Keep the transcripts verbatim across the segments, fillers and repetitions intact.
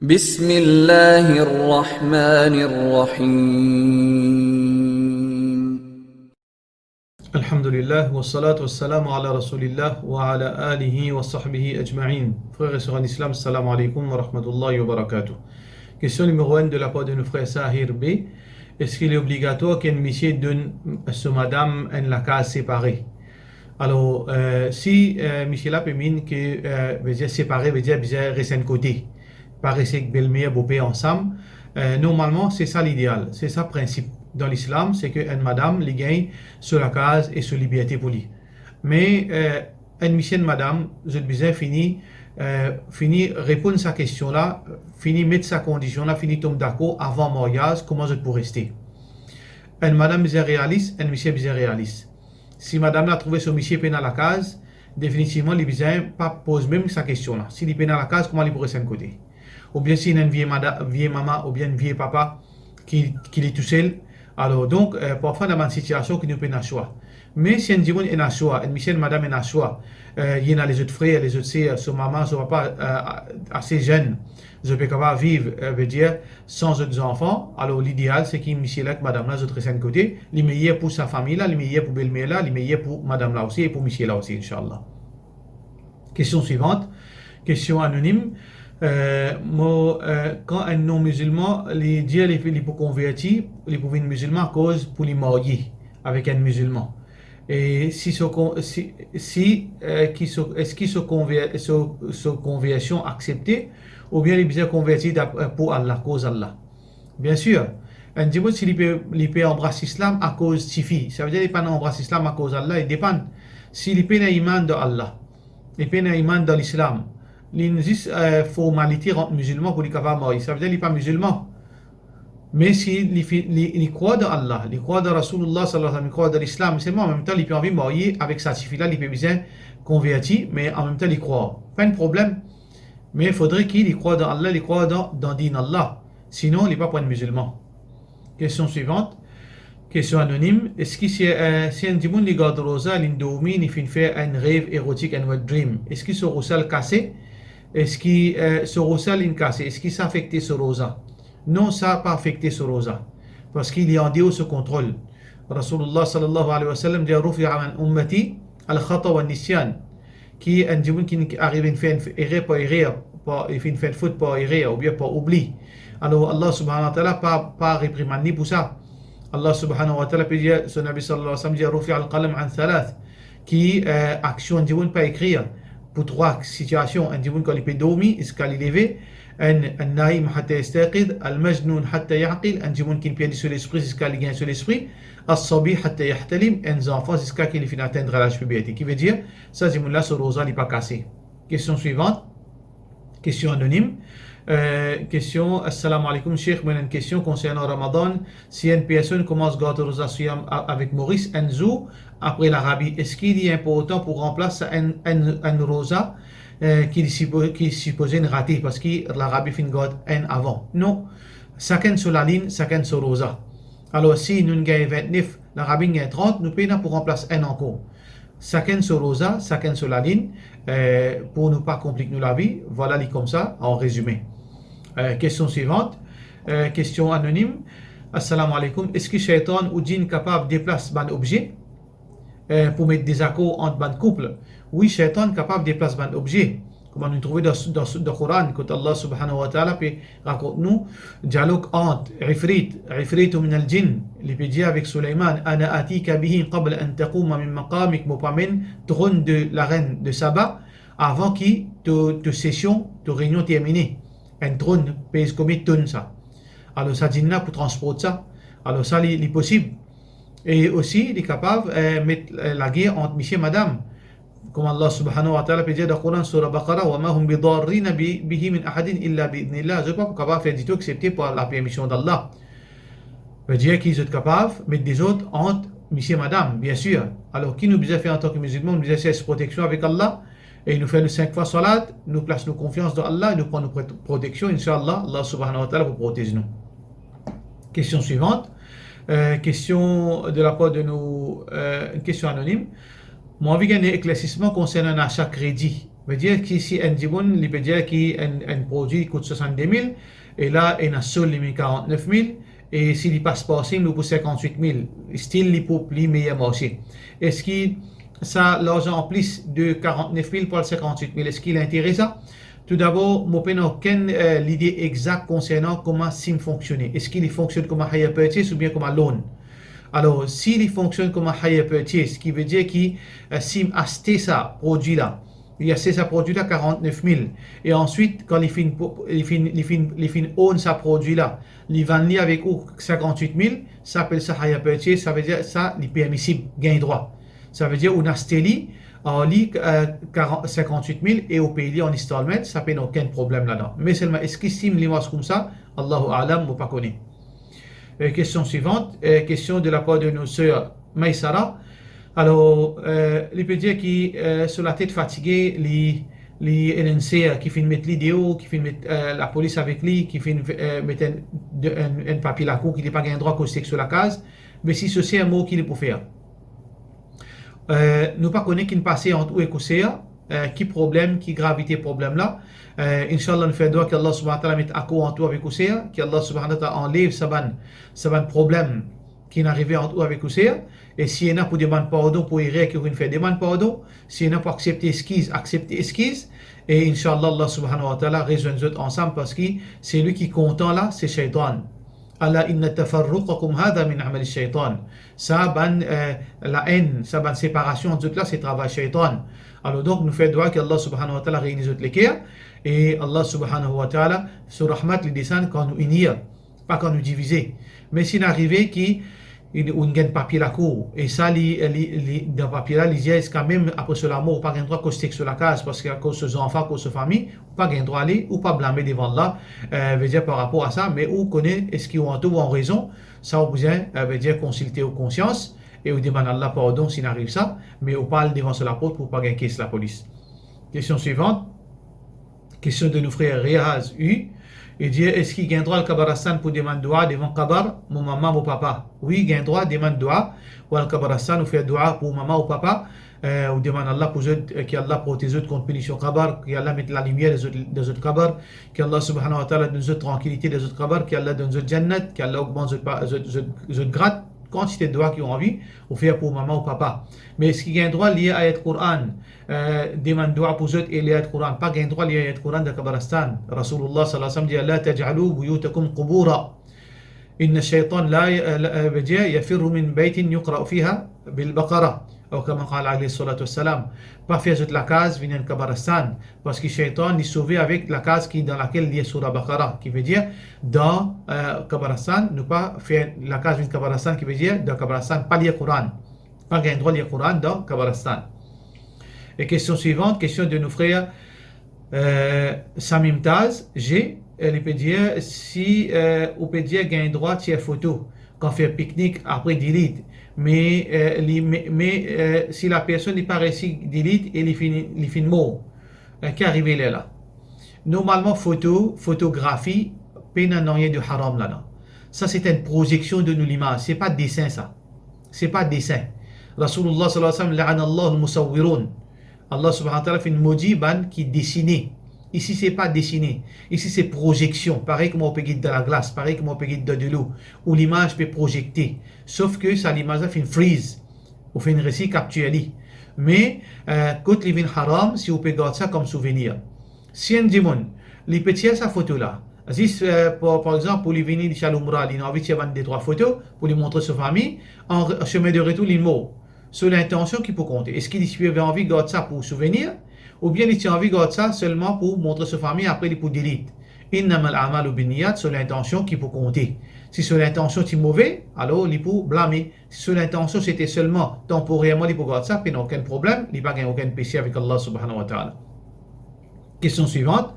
بسم الله الرحمن الرحيم. Alhamdulillah, wassalatu wassalamu ala rasoulillah, wa ala alihi wa sahbihi ajmain. Frer e ser an Islam, salam aleykoum wa rahmatullahi wa barakatuh. Kestion nimero enn de lapar de nou frer Sahir B, eski li obligatwar ki enn misie donn so madam enn lakaz separe? Alor, eh, si, eh, misie la pe mean ki, eh, vedir separe, vedir bizin res enn kote, pa res ek belmer, boper ansam, eh, normalman, se sa lideal, se sa prinsip dan Lislam, se ki enn madam, li gagn so lakaz e so liberte pou li. Me, eh, enn misie, enn madam, zot bizin fini, eh, fini reponn sa kestion la, fini met sa kondision la, fini tom dakor avan maryaz, kouma zot pou reste. Enn madam bizin realis, enn misie bizin realis. Si madam la trouve so misie pena lakaz, definitivman li bizin pa poz mem sa kestion la. Si li pena lakaz, kouma li pou res enn kote? Oubien si ena enn vie mada-, vie mama oubien enn vie papa ki, ki li tousel. Alor, donk, eh, parfwa ena bann sitiasion ki nou pena swa. Me si enn dimoun ena swa, enn misie, enn madam ena swa, eh, li ena lezot frer, lezot ser, so mama, so papa, eh, ase zenn, zot pe kapav viv, eh, vedir, san zot zanfan, alor lideal se ki misie la ek madam la, zot res enn kote, li meyer pou sa fami la, li meyer pou belmer la, li meyer pou madam la osi e pou misie la osi, inshallah. Kestion swivant, kestion anonim. Eh, mo, eh, kan enn non-mizilman, li dir li, li pou konverti, li pou vinn mizilman akoz pou li marye avek enn mizilman. E si so kon-, si, si, eh, ki so, eski so konver-, so, so konversion aksepte, oubien li bizin konverti dap-, eh, pou Allah, akoz Allah? Biensir, enn dimoun si li pe, li pe anbras Lislam akoz tifi, savedir li pa'nn anbras Lislam akoz Allah, li depann. Si li pena iman dan Allah, li pena iman dan Lislam, li zis, eh, formalite rant mizilman pou li kapav marye, savedir li pa mizilman. Me si li fi-, li, li krwar dan Allah, li krwar dan Rasoulillah sallallahu alayhi wa sallam, li krwar dan Lislam, selman anmemtan li pe anvi marye avek sa tifi la, li pe bizin konverti, me anmemtan li krwar. Pa enn problem. Me fodre ki li krwar dan Allah, li krwar dan, dan din Allah. Sinon, li pa pou enn mizilman. Kestion swivant. Kestion anonim. Eski si, eh, si enn dimoun li gard roza, li'nn dormi, li finn fer enn rev erotik, enn wet dream, eski so roza kase? Eski, eh, so roza li'nn kase? Eski sa afekte so roza? Non, sa pa afekte so roza, parski li andeor so kontrol. Rasoulillah sallallahu alayhi wa sallam dir, "Rufi'a an ummati al-khata wa nisyan." Ki enn dimoun ki arive inn fer enn erer par erer, par, li finn fer enn fot par erer oubien par oubli, alor Allah subhanahu wa ta'ala pa, pa reprimann li pou sa. Allah subhanahu wa ta'ala pe dir, so Nabi sallallahu alayhi wa sallam dir, "Rufi'a al-qalam an thalath." Ki, eh, aksion enn dimoun pa ekrir pou trwa sitiasion: enn dimoun kan li pe dormi ziska li leve, enn, enn naim hatta yastayqiz, al-majnun hatta ya'qil, enn dimoun ki perdi so lespri ziska li gagn so lespri, as-sabi hatta yahtalim, enn zanfan ziska ki li finn atenn laz piberte. Ki vedir, sa dimoun la so roza li pa kase. Kestion swivant. Kestion anonim. Eh, kestion, Assalamu alaikum, Sheikh, mo ena enn kestion konsernan Ramadan. Si enn personn koumans gard roza siyam a-, avek Moris enn zour apre Larabi, eski li inportan pou ranplas sa enn, enn, enn roza, eh, ki li sipo-, ki sipoze inn rate, parski Larabi finn gard enn avan? Non. Sakenn so lalinn, sakenn so roza. Alor, si nou gagn vintnef, Larabi gagn trant, nou pena pou ranplas enn ankor. Sakenn so roza, sakenn so lalinn, eh, pou nou pa konplik nou lavi. Vwala li koumsa, an rezime. Eh, kestion swivant. Eh, kestion anonim. Assalamu alaikum. Eski shaytan ou djinn kapav deplas bann obze, eh, pou met dezakor ant bann koup? Wi, shaytan kapav deplas bann obze. Kouma nou trouve dan, dan, dan Koran, kot Allah subhanahu wa ta'ala pe rakont nou dialog ant Ifrit, Ifritun minal jinn, li pe dir avek Souleyman, "Ana atika bihi qabla an taquma min maqamik", mo pou amenn tronn de larenn de Saba avan ki to, to sesion, to reynion termine. Enn tronn pez konbien tonn sa? Alor sa djinn la pou transport sa. Alor sa li, li posib. E osi, li kapav, eh, met, eh, lager ant misie madam. Kouma Allah subhanahu wa ta'ala pe dir dan Koran, Sura Baqara, "Wa ma hum bidarrina bi-, bihi min ahadin illa bi idhnillah." Zot pa pou kapav fer ditou exsepte par lapermision d'Allah. Vedir ki zot kapav met dezord ant misie madam, biensir. Alor, ki nou bizin fer antan ki mizilman? Nou bizin sers proteksion avek Allah, e nou fer nou sink fwa swalawat, nou plas nou konfians dan Allah, e nou pran nou prote-, proteksion, inshallah, Allah subhanahu wa ta'ala pou protez nou. Kestion swivant. Eh, kestion de lapar de nou, eh, enn kestion anonim. Mo anvi gagn eklersisman konsernan enn asa kredi. Vedir ki si enn dimoun, li pe dir ki enn, enn prodwi kout swasannde mil, e la ena sold li met karantnef mil, e si li pas par sim, li pou sinkant-wit mil, still li pou pli meyer marse. Eski sa larzan an plis de karantnef mil pou al sinkant-wit mil, eski li enterese? Toudabor, mo pena okenn, eh, lide exak konsernan kouma sim fonksionn. Eski li fonksionn kouma hire purchase oubien kouma loan? Alor, si li fonksionn kouma hire purchase, ki vedir ki, eh, sim aste sa prodwi la, li aste sa prodwi la karantnef mil, e answit, kan li finn po-, li finn, li finn, li finn own sa prodwi la, li vann li avek ou sinkant-wit mil, sa apel sa hire purchase, savedir sa, li permisib, gagn drwa. Savedir ou aste li, ar li, eh, karan-, sinkant-wit mil e ou pey li an installment, sa pena okenn problem ladan. Me selman, eski sim li mars koumsa? Allahu a'lam, mo pa kone. Eh, kestion swivant, eh, kestion de lapar de nou ser Maisara. Alor, eh, li pe dir ki, eh, so latet fatige, li ena enn ser ki finn met li deor, ki finn met, eh, lapolis avek li, ki finn, eh, met enn, de, enn, enn papie lakour ki li pa gagn drwa koz tek so lakaz, me si so ser mor, ki li pou fer? Eh, nou pa kone kinn pase ant ou ek ou ser, eh, ki problem, ki gravite problem la. Eh, inshallah, nou fer dwa ki Allah subhanahu wa ta'ala met akor ant ou avek ou ser, ki Allah subhanahu wa ta'ala anlev sa bann, sa bann problem ki inn arive ant ou avek ou ser. E si ena pou demann pardon pou erer ki ou finn fer, demann pardon. Si ena pou aksepte eskiz, aksepte eskiz. E inshallah, Allah subhanahu wa ta'ala rezwenn zot ansam, parski selwi ki kontan la, se shaytan. Ala inna tafarruqakum hadha min amali shaytan. Sa bann, eh, laenn, sa bann separasion ant zot la, se travay shaytan. Alor donk, nou fer dwa ki Allah subhanahu wa ta'ala reyni zot leker, e Allah subhanahu wa ta'ala, so rahmat li desann kan nou ini, pa kan nou divize. Me si inn arive ki inn, ou inn gagn papie lakour, e sa li, li, li, dan papie la, li dir, ziska mem apre so lamor, ou pa gagn drwa koz tek so lakaz, parski akoz so zanfan, akoz so fami, ou pa gagn drwa ale, ou pa blame devan Allah, eh, vedir par rapor a sa, me ou kone eski ou antou ou an rezon, sa ou bizin, eh, vedir konsilte ou konsians, e ou demann Allah pardon si inn ariv sa, me ou pa al devan so laport pou pa gagn kes lapolis. Kestion swivant, kestion de nou frer Reaz U, li dir, eski gagn drwa al kabaristan pou demann dwa devan kabar, mo mama, mo papa? Wi, gagn drwa demann dwa, ou al kabaristan, ou fer dwa pou mama ou papa, eh, ou demann Allah pou zot, eh, ki Allah protez zot kont pinision kabar, ki Allah met lalimier dan zot, dan zot kabar, ki Allah subhanahu wa ta'ala donn zot trankilite dan zot kabar, ki Allah donn zot jannat, ki Allah ogmant zot pa-, zot, zot, zot grad, kantite dwa ki ou anvi, ou fer pou mama ou papa. Me eski gagn drwa lir ayat Koran, eh, demann dwa pou zot e lir ayat Koran? Pa gagn drwa lir ayat Koran dan kabaristan. Rasoulullah sallallahu alayhi wa sallam dir, la taj'alu buyutakum qubura. Inna shaytan la, la, vedir, yafirru min baytin yuqra'u fiha bil Baqara. Aw kama qala alayhi salatu wassalam. Pa fer zot lakaz vinn enn kabaristan, parski shaytan li sove avek lakaz ki dan lakel lir soura Baqara, ki vedir dan, eh, kabaristan, nou pa fer lakaz vinn kabaristan, ki vedir dan kabaristan pa lir Koran. Pa gagn drwa lir Koran dan kabaristan. E kestion swivant, kestion de nou frer, eh, Samim Taz G, eh, li pe dir, si, eh, ou pe dir gagn drwa tir foto kan fer piknik, apre delete. Me, eh, li, me, me, eh, si lapersonn li pa reysi delete e li finn, li finn mor, eh, ki arive lerla? Normalman, foto, fotografi, pena nanye de haram ladan. Sa se enn prozeksion de nou limaz, se pa desin sa. Se pa desin. Rasoulullah sallallahu alayhi wa sallam, la'ana Allahul musawwirin. Allah subhanahu wa ta'ala finn modi bann ki desine. Isi se pa desine. Isi se prozeksion. Parey kouma ou pe get dan laglas, parey kouma ou pe get dan delo, ou limaz pe prozekte. Sof ke sa limaz la finn freeze. Ou finn reysi kaptir li. Me, eh, kot li vinn haram, si ou pe gard sa kom souvenir. Si enn dimoun, li pe tir sa foto la, zis, eh, par, par exanp, pou li vini, li ti al Oumra, li ena anvi tir bann de trwa foto pou li montre so fami, an re-, semin de retour, li mor. So lintansion ki pou konte. Eski li ti pe anvi gard sa pou souvenir, oubien li ti anvi gard sa selman pou montre so fami, apre li pou delete? Innamal a'malu binniyat, so lintansion ki pou konte. Si so lintansion ti move, alor li pou blame. Si so lintansion sete selman tanporerman li pou gard sa, pena okenn problem, li pa gagn okenn pese avek Allah subhanahu wa ta'ala. Kestion swivant,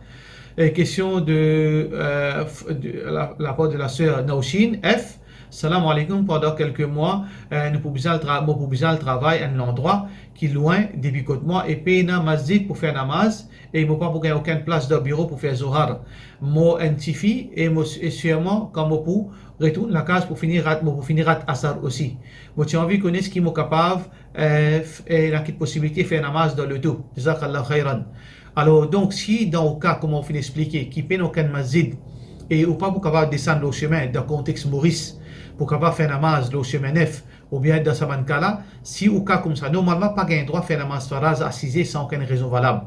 eh, kestion de, eh, f-, de la, lapar de la ser Naoshin F. Salam alaikum, pandan kelke mwa, eh, nou pou bizin al tra-, mo pou bizin al travay enn landrwa ki lwin depi kot mwa e pena masjid pou fer namaz, e mo pa pou gagn okenn plas dan biro pou fer Zohar. Mo enn tifi e mo s-, e sirman kan mo pou retourn lakaz pou fini rat, mo pou fini rat Asar osi. Mo ti anvi kone eski mo kapav, eh, f-, eh, ena kit posibilite fer namaz dan loto. Jazakallah khairan. Alor, donk, si dan ou ka, kouma ou finn explike, ki pena okenn masjid, e ou pa pou kapav desann lor sime dan kontex Moris, pou kapav fer namaz lor sime nef, oubien dan sa bann ka la, si ou ka koumsa, normalman, pa gagn drwa fer namaz faraz asize san okenn rezon valab.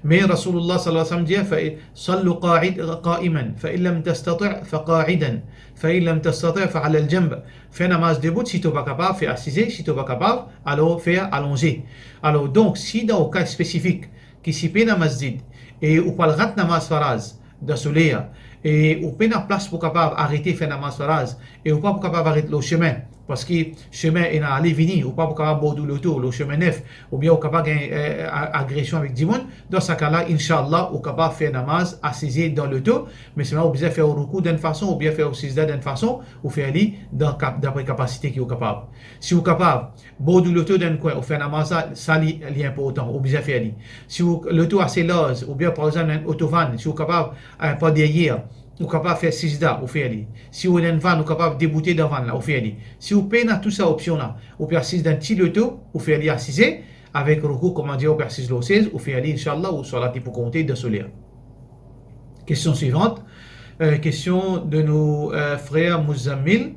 Me Rasoulullah sallallahu alayhi wa sallam dir, fa, "Sallu qa'id-, qa'iman, fa in lam tastati', fa qa'idan, fa in lam tastati', fa 'ala al-janb." Fer namaz debout, si to pa kapav, fer asize, si to pa kapav, alor fer alonze. Alor, donk, si dan ou ka spesifik, ki si pena masjid, e ou pou al rat namaz faraz dan so ler, e ou pena plas pou kapav arete fer namaz faraz, e ou pa pou kapav aret lor sime, parski sime ena ale vini, ou pa pou kapav bord ou loto lor sime nef, oubien ou kapav gagn, eh, a-, agresion avek dimoun, dan sa ka la, inshallah, ou kapav fer namaz asize dan loto, me selman ou bizin fer ou roukou dan enn fason, oubien fer ou sizda dan enn fason, ou fer li dan kap-, dapre kapasite ki ou kapav. Si ou kapav, bord ou loto dan enn kwin, ou fer namaz la, sa li, li inportan, ou bizin fer li. Si ou loto ase larz, oubien par exanp enn otovan, si ou kapav, eh, par deryer, ou kapav fer sizda, ou fer li. Si ou ena enn vann, ou kapav deboute dan vann la, ou fer li. Si ou pena tou sa opsion la, ou pe asiz dan ti loto, ou fer li asize, avek roukou, kouma dir, ou pe asiz lor sez, ou fer li, inshallah, ou swalat li pou konte dan so ler. Kestion swivant, eh, kestion de nou, eh, frer Muzamil.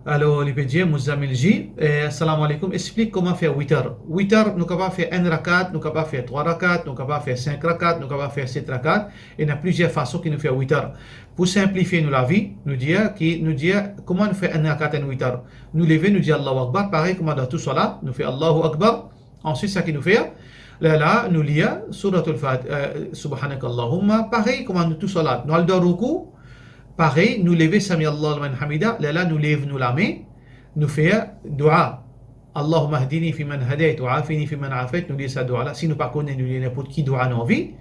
Alor, li pe dir, Muzamil J, eh, "Assalamu alaikum, explik kouma fer witar." Witar, nou kapav fer enn rakat, nou kapav fer trwa rakat, nou kapav fer sink rakat, nou kapav fer set rakat. Ena plizier fason ki nou fer witar. Pou sinplifie nou lavi, nou dir ki, nou dir, kouma nou fer enn rakat enn witar? Nou leve, nou dir Allahu Akbar, parey kouma dan tou swalat, nou fer Allahu Akbar. Answit, sa ki nou fer, lerla nou lir Suratul Fat-, eh, Subhanakallahumma, parey kouma nou tou swalat. Nou al dan roukou, parey, nou leve Sami Allahu liman hamida, lerla nou lev nou lame, nou fer dua. Allahumma hdini fi man hadayt, wa afini fi man afayt, nou lir sa dua la. Si nou pa kone, nou lir ninport ki dua nou anvi.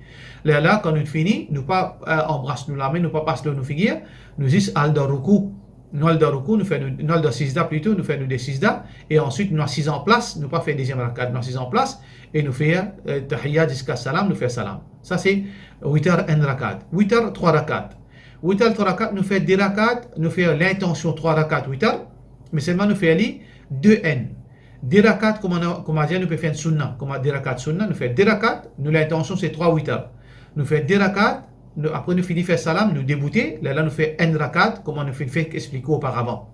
Lerla, kan nou fini, nou pa, eh, anbras nou lame, nou pa pas lor nou figir, nou zis al dan roukou. Nou al dan roukou, nou fer nou, nou al dan sizda plito, nou fer nou de sizda, e answit nou asiz anplas, nou pa fer deziem rakat, nou asiz anplas, e nou fer, eh, tahiyat ziska salam, nou fer salam. Sa se witar enn rakat. Witar trwa rakat. Witar trwa rakat, nou fer de rakat, nou fer lintansion trwa rakat witar, me selman nou fer li de enn. De rakat, kouma nou, kouma dir, nou pe fer enn sunna, kouma de rakat sunna, nou fer de rakat, nou lintansion se trwa witar. Nou fer de rakat, nou, apre nou fini fer salam, nou deboute, lerla nou fer enn rakat, kouma nou finn fek explike oparavan.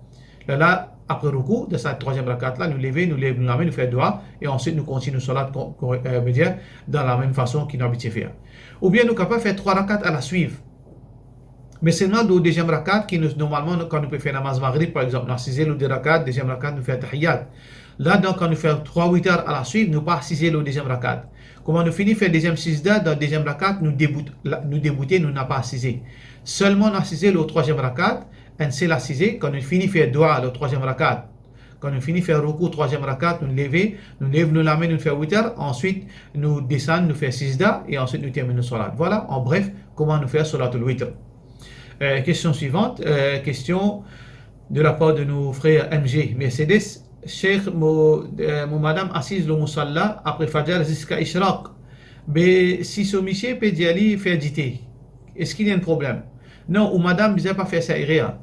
Lerla, apre roukou, dan sa trwaziem rakat la, nou leve, nou lev nou lame, nou fer dua, e answit nou kontign nou swalat, kon-, kon-, eh, vedir, dan lamem fason ki nou abitie fer. Oubien nou kapav fer trwa rakat alaswiv. Me selman lor deziem rakat, ki nou, normalman, nou, kan nou pe fer namaz Maghrib, par exanp, nou asize lor de rakat, deziem rakat, nou fer tahiyat. La, donk, kan nou fer trwa witar alaswiv, nou pa asize lor deziem rakat. Kouma nou fini fer deziem sizda, dan deziem rakat, nou debout, la, nou deboute, nou napa asize. Selman nou asize lor trwaziem rakat, enn sel asize, kan nou fini fer dua lor trwaziem rakat, kan nou fini fer roukou trwaziem rakat, nou leve, nou lev nou lame, nou fer witar, answit nou desann, nou fer sizda, e answit nou terminn nou swalat. Vwala, an bref, kouma nou fer swalatul witr. Eh, kestion swivant, eh, kestion de la par de nou frer M G Mercedes. Sheikh, mo, eh, mo madam asiz lor musalla apre fajar ziska ishraq. Be si so misie pe dir li fer dite, eski li ena problem? Non, ou madam bizin pa fer sa erer.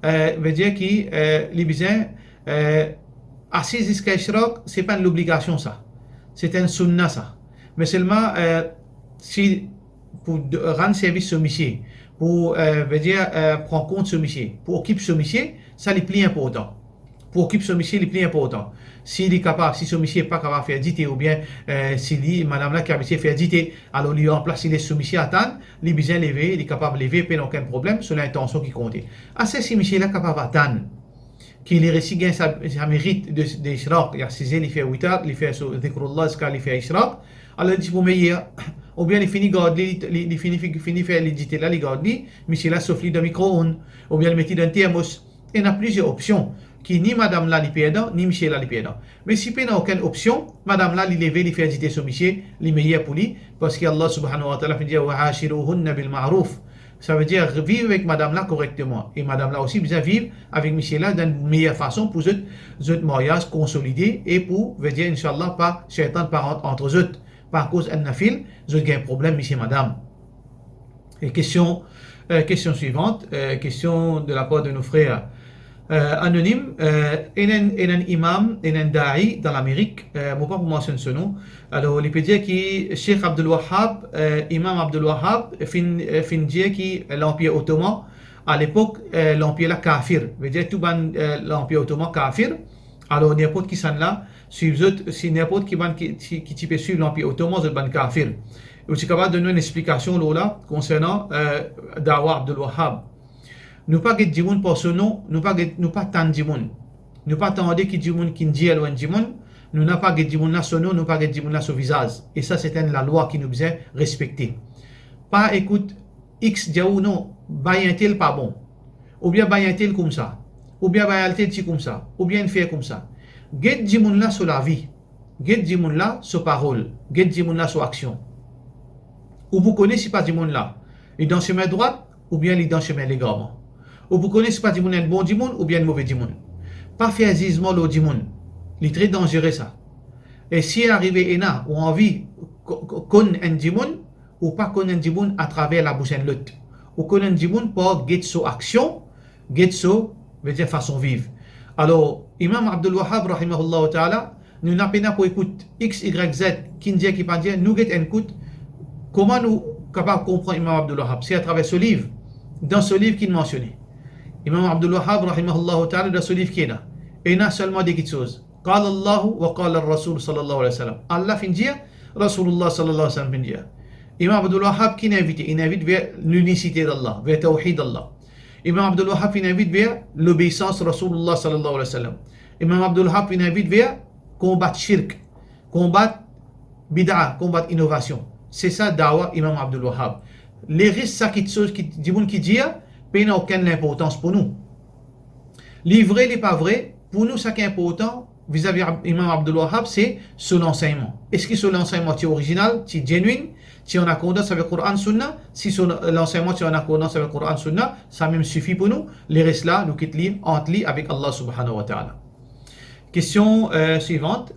Eh, vedir ki, eh, li bizin, eh, asiz ziska ishraq, se pa enn lobligasion sa. Se enn sunna sa. Me selman, eh, si pou d-, rann servis so misie, pou, eh, vedir, eh, pran kont so misie, pou okip so misie, sa li pli inportan. Pou okip so misie, li pli inportan. Si li kapav, si so misie pa kapav fer dite, oubien, eh, si li, madam la ki abitie fer dite, alor li anplas, li les so misie atann, li bizin leve, li kapav leve, pena okenn problem, so lintansion ki konte. Ase si misie la kapav atann, ki li resi gagn sa, sa merit de, de ishraq, li asize, li fer witar, li fer so zikrullah ziska li fer ishraq, alor li ti pou meyer. Oubien li fini gard li, li, li fini, fini fer li dite la, li gard li, misie la sof li dan mikro-ond, oubien li met li dan termos. Ena plizier opsion, ki ni madam la li perdan, ni misie la li perdan. Me si pena okenn opsion, madam la li leve, li fer dite so misie, li meyer pou li, parski Allah subhanahu wa ta'ala finn dir, "Wa ashiruhunna bil ma'ruf." Savedir viv avek madam la korekteman. E madam la osi bizin viv avek misie la dan enn meyer fason pou zot, zot maryaz konsolide e pou, vedir, inshallah, pa, Shaytan pa rant ant zot. Pa akoz enn nafil, zot gagn problem, misie madam. E kestion, eh, kestion swivant, eh, kestion de la par de nou frer. Euh, anonim, euh, ena enn, ena enn imam, ena enn da'i dan Lamerik, euh, mo pa pou mansionn so nom. Alor, li pe dir ki Sheikh Abdul Wahhab, euh, Imam Abdul Wahhab, finn, euh, finn dir ki Lanpir Otoman, alepok, euh, lanpir la kafir. Vedir tou bann, euh, Lanpir Otoman kafir. Alor, ninport kisannla swiv zot, si ninport ki bann ki, ki, ki ti pe swiv Lanpir Otoman, zot bann kafir. Ou ti kapav donn nou enn explikasion lor la, konsernan, euh, dawa Abdul Wahhab. Nou pa get dimoun par so nom, nou pa get, nou pa tann dimoun. Nou pa tande ki dimoun ki'nn dir lor enn dimoun, nou napa get dimoun la so nom, nou pa get dimoun la so vizaz. E sa, se enn lalwa ki nou bizin respekte. Pa ekout X dir ou non, bay entel pa bon. Oubien bay entel koumsa. Oubien bay entel ti koumsa. Oubien inn fer koumsa. Get dimoun la so lavi. Get dimoun la so parol, get dimoun la so aksion. Ou pou kone si pa dimoun la, li dan sime drwat oubien li dan sime legarman. Ou pou kone si pa dimoun enn bon dimoun oubien enn move dimoun. Pa fer zizman lor dimoun. Li tre danzere sa. E si arive ena ou anvi ko-, ko-, konn enn dimoun, ou pa konn enn dimoun atraver labous enn lot. Ou konn enn dimoun par get so aksion, get so, vedir fason viv. Alor, Imam Abdul Wahhab, rahimahullahu ta'ala, nou napa pena pou ekout X, Y, Z, ki'nn dir, ki pa dir, nou get enn kout, kouma nou kapav konpran Imam Abdul Wahhab? Se atraver so liv, dan so liv ki'nn mansione. Imam Abdul Wahhab, rahimahullahu ta'ala, dan so liv ki ena, ena selman de kitsoz. Qala Allahu wa qala Rasul sallallahu alayhi wa sallam. Allah finn dir, Rasulullah sallallahu alayhi wa sallam finn dir. Imam Abdul Wahhab ki'nn invite? Inn invit ver linisite d'Allah, ver tawhid Allah. Imam Abdul Wahhab finn invit ver lobeisans Rasulullah sallallahu alayhi wa sallam. Imam Abdul Wahhab finn invit ver konbat shirk, konbat bid'a, konbat inovasion. Se sa dawa Imam Abdul Wahhab. Leres sa kitsoz ki dimoun ki dir, pena okenn linportans pou nou. Li vre, li pa vre, pou nou sa ki inportan vizavi Ab-, Imam Abdul Wahhab, se so lansegnman. Eski so lansegnman ti orizinal, ti genuine, ti an akordans avek Quran, Sunna? Si so lansegnman ti an akordans avek Quran, Sunna, sa mem sifi pou nou. Leres la, nou kit li ant li avek Allah subhanahu wa ta'ala. Kestion, euh, swivant.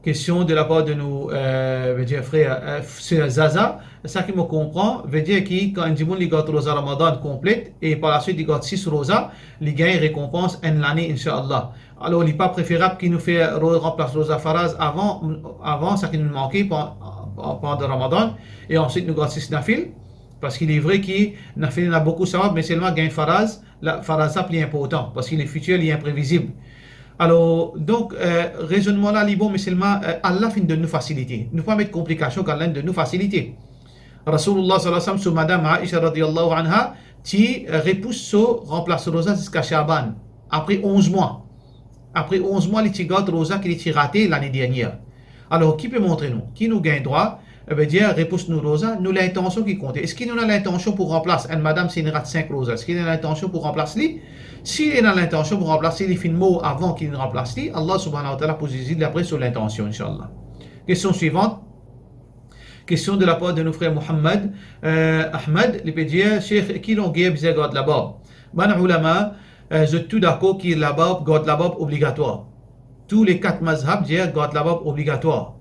Kestion de lapar de nou, euh, vedir frer, euh, ser Zaza. Sa ki mo konpran, vedir ki kan enn dimoun li gard roza Ramadan konplet e par laswit li gard sis roza, li gagn rekonpans enn lane, inshallah. Alor, li pa preferab ki nou fer ro-, ranplas roza faraz avan, avan sa ki nou manke pa-, pa-, pandan Ramadan, e answit nou gard sis nafil, parski li vre ki nafil ena boukou sawab, me selman gagn faraz, la, faraz la pli inportan, parski lefitir li inprevizib. Alor, donk, euh, rezonnman la, li bon, me selman, euh, Allah finn donn nou fasilite. Nou pa met konplikasion kan Allah inn donn nou fasilite. Rasoulullah sallallahu alayhi wa sallam, so madam Aisha radiyallahu anha, ti, euh, repous so ranplas roza ziska Shaban, apre onz mwa. Apre onz mwa, li ti gard roza ki li ti rate lane dernier. Alor, ki pe montre nou ki nou gagn drwa, vedir, repous nou roza, nou lintansion ki konte. Eski nou ena lintansion pou ranplas enn madam si li rat sink roza? Eski li ena lintansion pou ranplas li? Si li ena lintansion pou ranplas li, li finn mor avan ki li ranplas li, Allah subhanahu wa ta'ala pou ziz li dapre so lintansion, inshallah. Kestion swivant. Kestion de lapar de nou frer Mohammad, euh, Ahmad, li pe dir, Sheikh, ki longer bizin gard labarb? Bann oulama, euh, zot tou dakor ki labarb, gard labarb obligatwar. Tou le kat mazhab dir gard labarb obligatwar.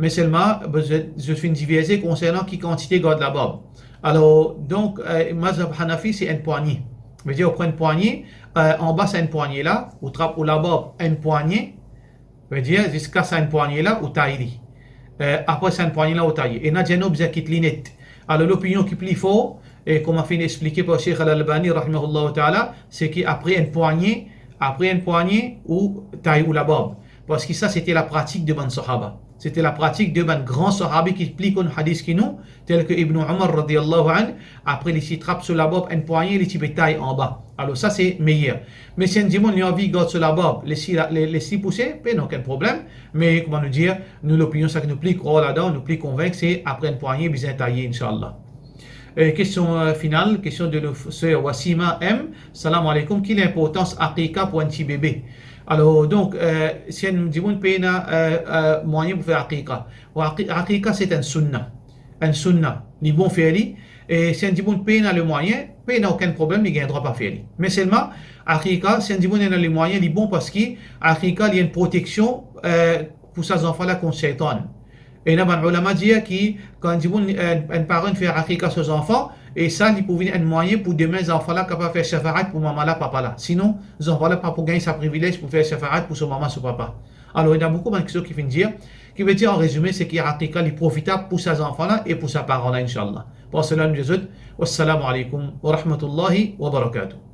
Me selman, zot, zot finn diverze konsernan ki kantite gard labarb. Alor, donk, euh, mazhab Hanafi, se enn pwagne. Vedir, ou pran enn pwagne, euh, anba sa enn pwagne la, ou trap ou labarb enn pwagne, vedir, ziska sa enn pwagne la, ou tay li. Euh, apre sa enn pwagne la, ou taye. Ena dir non, bizin kit li net. Alor, lopinion ki pli for, e kouma finn explike par Sheikh Al-Albani, rahimahullahu ta'ala, se ki apre enn pwagne, apre enn pwagne, ou tay ou labarb. Parski sa, sete lapratik de bann sahaba. Sete lapratik de bann gran sahabi ki pli konn hadis ki nou, tel ke Ibn Umar, radiyallahu anhu, apre li ti trap so labarb enn pwagne, li ti pe tay anba. Alor, sa, se meyer. Me si enn dimoun, li anvi gard so labarb, les li, les li pouse, pena okenn problem. Me, kouma nou dir, nou lopinion, sa ki nou pli krwar ladan, nou pli konvink, se apre enn pwagne, bizin taye, inshallah. Euh, kestion, euh, final, kestion de nou f-, ser Wasima M. Salam aleykoum, ki linportans aqiqa pou enn ti bebe? Alor, donk, euh, si enn dimoun pena, euh, euh, mwayin pou fer aqiqa. Bon, aqi-, aqiqa, se enn sunna. Enn sunna. Li bon fer li. E si enn dimoun pena lemwayin, pena okenn problem, li gagn drwa pa fer li. Me selman, aqiqa, si enn dimoun ena lemwayin, li bon parski aqiqa, li enn proteksion, euh, pou sa zanfan la kont seytan. Ena bann oulama dir ki kan dimoun, enn, enn paran fer aqiqa so zanfan, E sa, li pou vinn enn mwayin pou demin zanfan la kapav fer shafaat pou mama la, papa la. Sinon, zanfan la pa pou gagn sa privilez pou fer shafaat pou so mama, so papa. Alor, ena boukou bann kiksoz ki finn dir, ki ve dir, an rezime, se ki akika li profitab pou sa zanfan la e pou sa paran la, inshallah. Par sela, nou dir zot, wassalamu alaikum wa rahmatullahi wa barakatuh.